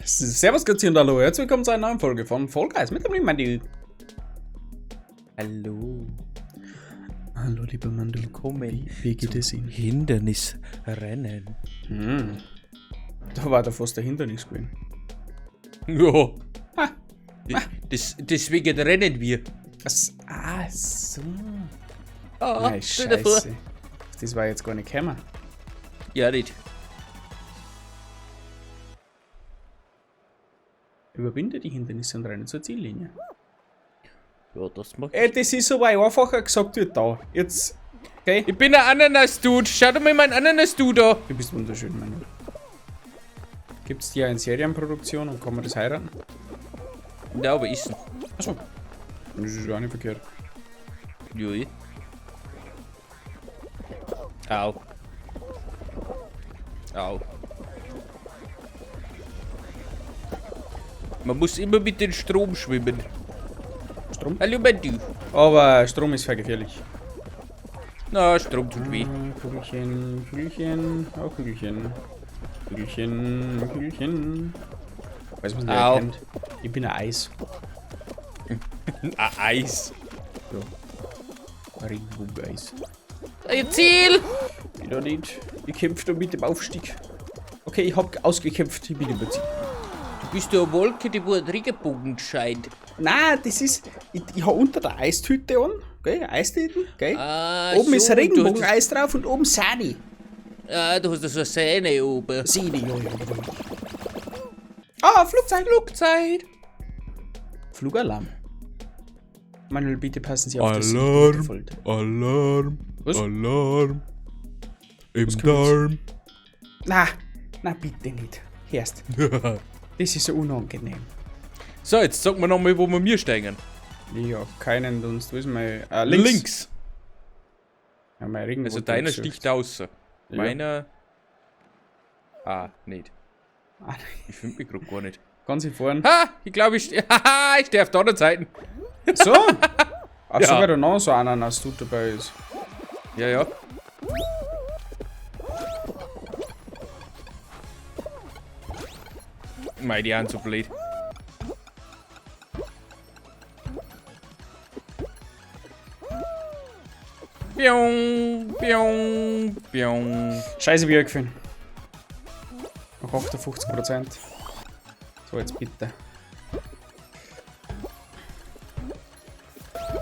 Servus, Grüezi und hallo. Herzlich willkommen zu einer neuen Folge von Fall Guys mit dem lieben Mandu. Hallo. Hallo, lieber Mandu. Willkommen. Wie geht es Ihnen? Hindernisrennen. Hm. Da war der fast der Hindernis gewesen. Ja. Ah. Deswegen rennen wir. Was? Ah, so. Ah, Nein, stell dir vor. scheiße. Das war jetzt gar nicht gekommen. Ja, nicht. Überwinde die Hindernisse und renne zur Ziellinie. Ja, das macht. Ey, das ist so weit einfacher gesagt wird da. Jetzt, okay? Ich bin ein Ananas-Dude. Schau doch mal meinen Ananas-Dude da. Du bist wunderschön, Manu. Gibt's die ja in Serienproduktion und kann man das heiraten? Ja, aber ist. Achso. Das ist ja auch nicht verkehrt. Jui. Au. Au. Man muss immer mit dem Strom schwimmen. Strom? Hallo, Mandu. Aber Strom ist sehr gefährlich. Na, Strom tut weh. Ah, Kügelchen, Kügelchen, auch Kügelchen. Kügelchen, Kügelchen. Weiß man nicht Au. erkennt. Ich bin ein Eis. Ein Eis. Ja. Regenbogeneis. Ein Ziel! Wieder nicht. Ich kämpfe da mit dem Aufstieg. Okay, ich hab ausgekämpft. Ich bin im Prinzip. Du bist ja eine Wolke, die wo ein Regenbogen scheint. Nein, das ist. Ich hab unter der Eistüte an. Gell? Eistüten, gell? Ah, oben so, ist du Regenbogeneis drauf und oben Sahne. Ah, du hast da so eine Sahne oben. Sahne, ja, ja, ja. Ah, Flugzeit! Flugzeit! Flugalarm. Manuel, bitte passen Sie auf, dass Sie Alarm. nicht verfolgt. Alarm, Was? Alarm. Im kommt Darm. Na, na bitte nicht. Herst, das ist so unangenehm. So, jetzt sag mir nochmal, wo wir mir steigen. Ich hab keinen Dunst. Wo ist mein. Links. Links. Ja, mein Regenbogen. Also deiner sticht aus. Ja. Meiner. Ah, nicht. Ah, Ich finde mich grad gar nicht. ganz hier vorne. Ha! Ich glaube, ich. Haha, ich stehe auf der anderen Seite. So! Ach, Ja. sogar da noch so ein Ananas-Dude dabei ist. Ja, ja. Mei, die sind so blöd. Biong, biong, biong. Scheiße, wie gefunden. Noch 58%. So, jetzt bitte.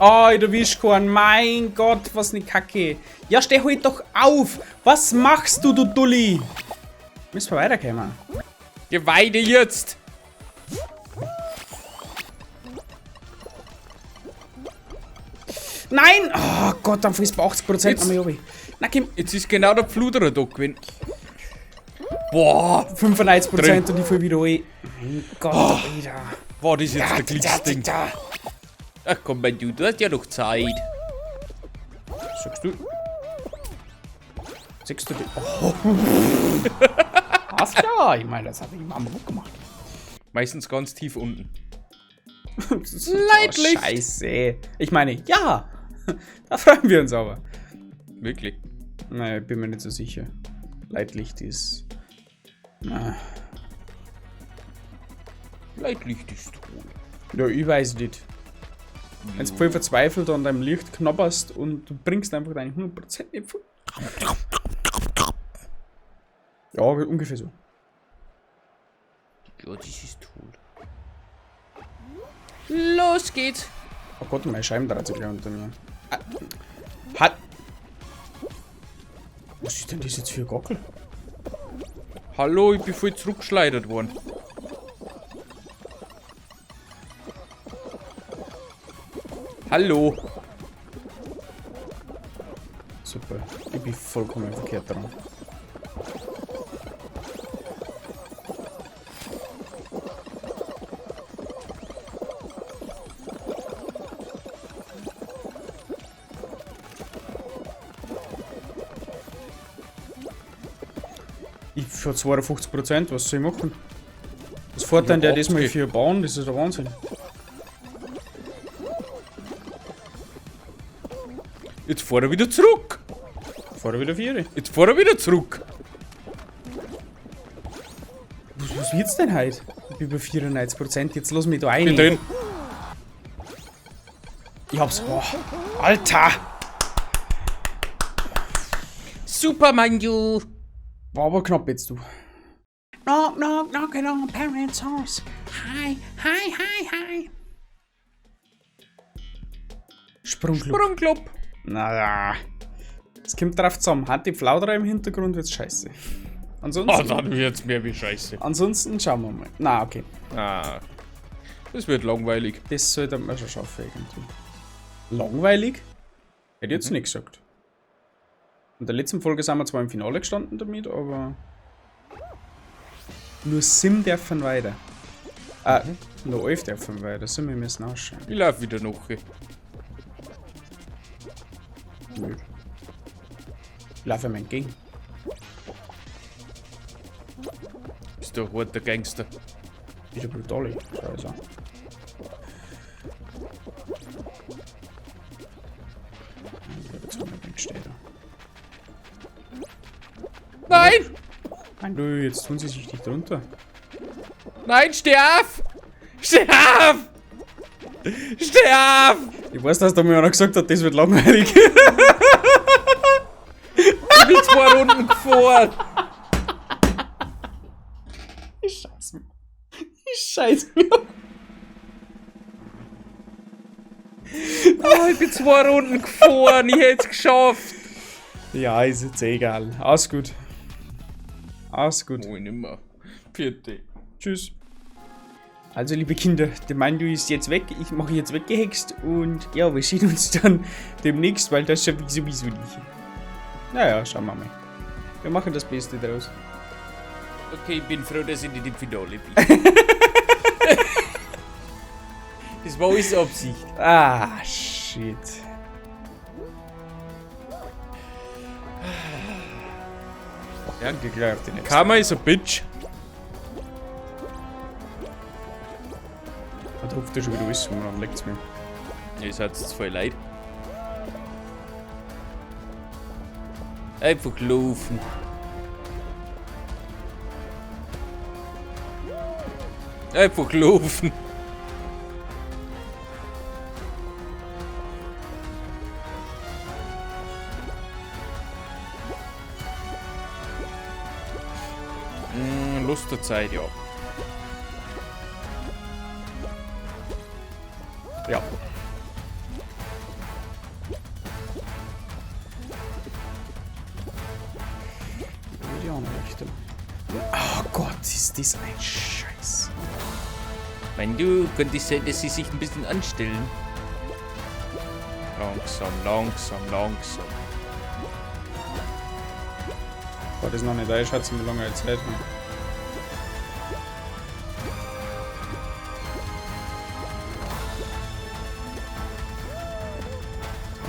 Oh, ich erwisch keinen. Mein Gott, was ne Kacke. Ja, steh halt doch auf. Was machst du, du Dulli? Müssen wir weiterkommen. Geh weiter jetzt! Nein! Oh Gott, dann frisst bei 80% Jetzt- noch mal runter. Na, komm. Jetzt ist genau der Pfluderer da gewesen. Boah, 95% und ich fall wieder rein. Mein Gott, Alter. war das jetzt der Da, Glücksding. da, da. Ach komm, mein du, du hast ja noch Zeit. Sagst du? Sagst du die? Oh. Ach ja, ich meine, das hat die Mama gut gemacht. Meistens ganz tief unten. Leidlich. Oh, scheiße. Ich meine, ja. Da freuen wir uns aber. Wirklich. Naja, ich bin mir nicht so sicher. Leitlicht ist. Na. Leitlicht ist toll. Ja, ich weiß nicht. Wenn du voll verzweifelt an deinem Licht knabberst und du bringst einfach deine 100% nicht voll. Ja, ungefähr so. Ja, das ist toll. Los geht's. Oh Gott, meine Scheiben dreht sich gleich unter mir. Ah, hat. Was ist denn das jetzt für ein Gockel? Hallo, ich bin voll zurückgeschleudert worden. Hallo. Super. Ich bin vollkommen verkehrt dran. Ich für 52%, was soll ich machen? Was fährt denn der Ja, diesmal 80. für Bahn? Das ist der Wahnsinn. Jetzt fahr er wieder zurück. Fährt er wieder 4. Jetzt fahr er wieder zurück. Was wird's denn heute? Ich bin bei 94%, jetzt lass mich da rein. Bin drin. Ich hab's. Oh, Alter! Super Manju. War aber knapp jetzt, du. Knock, knock, knocking on parents' house. Hi, hi, hi, hi. Sprungclub. Sprungclub. Naja. Es kommt drauf zusammen. Hat die Flauderer im Hintergrund, wird's scheiße. Ansonsten, Oh, dann wird's mehr wie scheiße. ansonsten schauen wir mal. Na, okay. Ah. Das wird langweilig. Das sollte man schon schaffen irgendwie. Langweilig? Hätte ich jetzt nicht gesagt. In der letzten Folge sind wir zwar im Finale gestanden damit, aber nur Sim dürfen weiter. Nur 11 dürfen weiter. Sim, wir müssen ausschauen. Ich lauf wieder nach. Nö. Ich laufe ihm entgegen. Bist du ein harter Gangster. Wieder brutal, schau ich an. Ich bleib jetzt mal nicht stehen. Nein! Nein, du, jetzt tun sie sich nicht runter. Nein, steh auf! Steh auf! Steh auf! Ich weiß, dass der mir einer gesagt hat, das wird langweilig. Ich bin 2 Runden gefahren. Ich scheiß mir. Ich scheiß mir. Oh, ich bin 2 Runden gefahren. Ich hätt's geschafft. Ja, ist jetzt eh egal. Alles gut. Alles gut. Oh, nimmer. Vierte. Tschüss. Also, liebe Kinder, der Mandu ist jetzt weg. Ich mache jetzt weggehext. Und ja, wir sehen uns dann demnächst, weil das schaffe ich sowieso nicht. Naja, schauen wir mal. Wir machen das Beste draus. Okay, ich bin froh, dass ich nicht im Finale bin. Das war alles Absicht. Ah, shit. Ja. Geh gleich auf die nächste. Karma is a bitch. Da ruft er schon wieder alles um, dann leckt's mir. Ihr seid jetzt voll leid. Einfach laufen. Einfach laufen. Lust der Zeit, ja. Ja. Die andere Richtung. Oh Gott, ist das ein Scheiß. Mein du, könnte es sein, dass sie sich ein bisschen anstellen? Langsam, langsam, langsam. Boah, das ist noch nicht einschätzen, wie lange ich Zeit habe.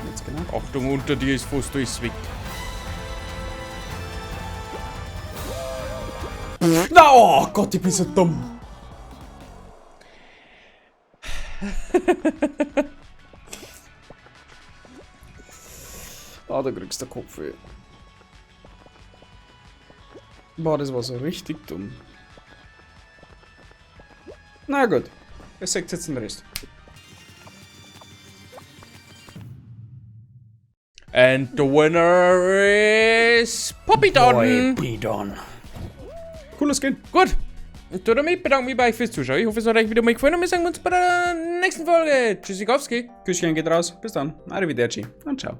Jetzt genau. Achtung, unter dir ist fast alles weg. Na, oh Gott, ich bin so dumm. Ah, da kriegst du den Kopf weh. Boah, das war so richtig dumm. Na gut, es sagt jetzt den Rest. And the winner is Poppy Don. Poppy Don. Cooles Skin. Gut. Und damit bedanke ich mich bei euch fürs Zuschauen. Ich hoffe, es hat euch wieder mal gefallen und wir sehen uns bei der nächsten Folge. Tschüssikowski. Küsschen geht raus. Bis dann. Arrivederci und ciao.